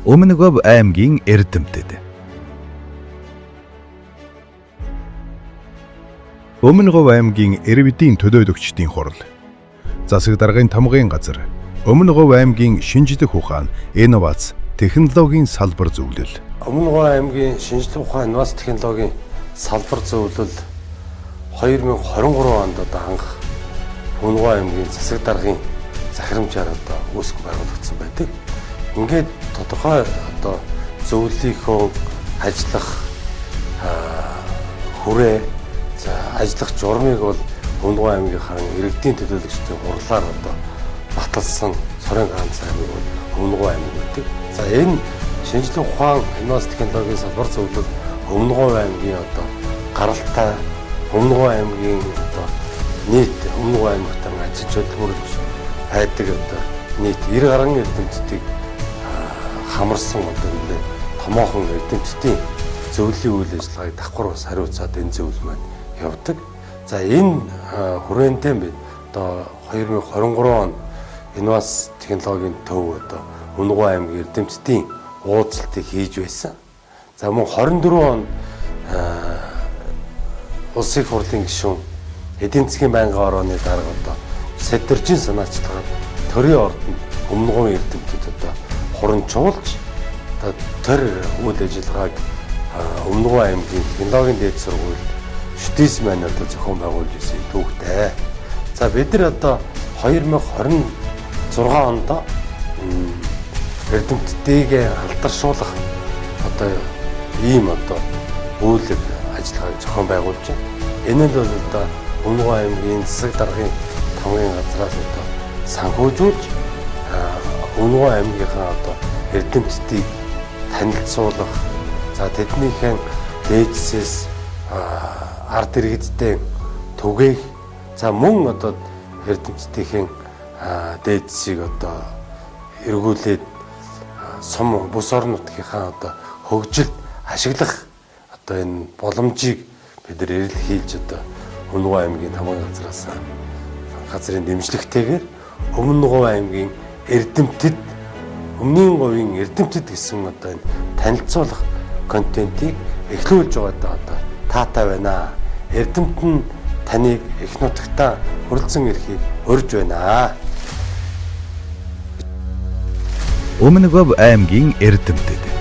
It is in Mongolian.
Өмнөговь аймгийн эрдэмтэд. Өмнөговь аймгийн иргэдийн төлөөлөгчдийн хурал. Засаг даргын томгын газар. Өмнөговь аймгийн шинжлэх ухаан, инновац, технологийн салбар зөвлөл. Өмнөговь аймгийн шинжлэх ухаан, инновац, технологийн салбар зөвлөл 2023 онд одоо анх Өмнөговь аймгийн засаг даргын захирамжаар одоо үүсгэн байгуулагдсан байдаг. Ингээд тодорхой одоо зөвлөлийнхөө ажиллах хүрээ, за ажиллах журмыг бол Өмнөговь аймгийнхаа иргэдийн төлөөлөгчдийн хурлаар одоо баталсан цорын ганц аймаг бол Өмнөговь аймаг байдаг. За энэ шинжлэх ухаан, инновац, технологийн салбар зөвлөл Өмнөговь аймгийн одоо гаралтай, Өмнөговь аймгийн одоо нийт Өмнөговь аймагт ажиллаж хөдөлмөрлөж байдаг одоо нийт 90 гаруй эрдэмтдийг хамарсан одоо нэлээ томоохон эрдэмтдийн зөвлөлийн үйл ажиллагааг давхар бас хариуцаад энэ зөвлөл маань явдаг. За энэ хүрээлэнтэй бид одоо 2023 он инновац технологийн төв одоо Өмнөговь аймгийн эрдэмтдийн уулзалтыг хийж байсан. За мөн 24 он Улсын их хурлын гишүүн, эдийн засгийн байнгын орооны дарга одоо Сэдэржин санаачлагаар төрийн ордонд Өмнөговь эрдэмтэд одоо хуранчуулж одоо төр үйл ажиллагааг Өмнөговь аймгийн технологийн дээд сургуульд шүтээс маань одоо зохион байгуулж ирсэн түүхтэй. За бид нар одоо 2026 онд эрдэмтдийг алдаршуулах одоо ийм одоо үйл ажиллагааг зохион байгуулж байна. Энэ нь бол одоо Өмнөговь аймгийн засаг даргын томгийн газраас одоо санхүүжүүлж Өмнөговь аймгийнхаа одоо эрдэмтдийг танилцуулах, за тэднийхэн дээдсээс ард иргэдтэй түгээх, за мөн одоо эрдэмтдийн дээдсийг одоо эргүүлээд сум бүс орон нутгийнхаа одоо хөгжилд ашиглах одоо энэ боломжийг бид нар эрэл хийлж одоо Өмнөговь аймгийн тамгын газраас газрын дэмжлэгтэйгээр Өмнөговь аймгийн эрдэмтэд, Өмнөний говийн эрдэмтэд гэсэн одоо энэ танилцуулах контентийг эхлүүлж байгаадаа одоо таатай байна. Эрдэмт нь таныг эх нутагтаа хүрэлцэн ирэхийг урьж байна. Өмнөговь аймгийн эрдэмтэд.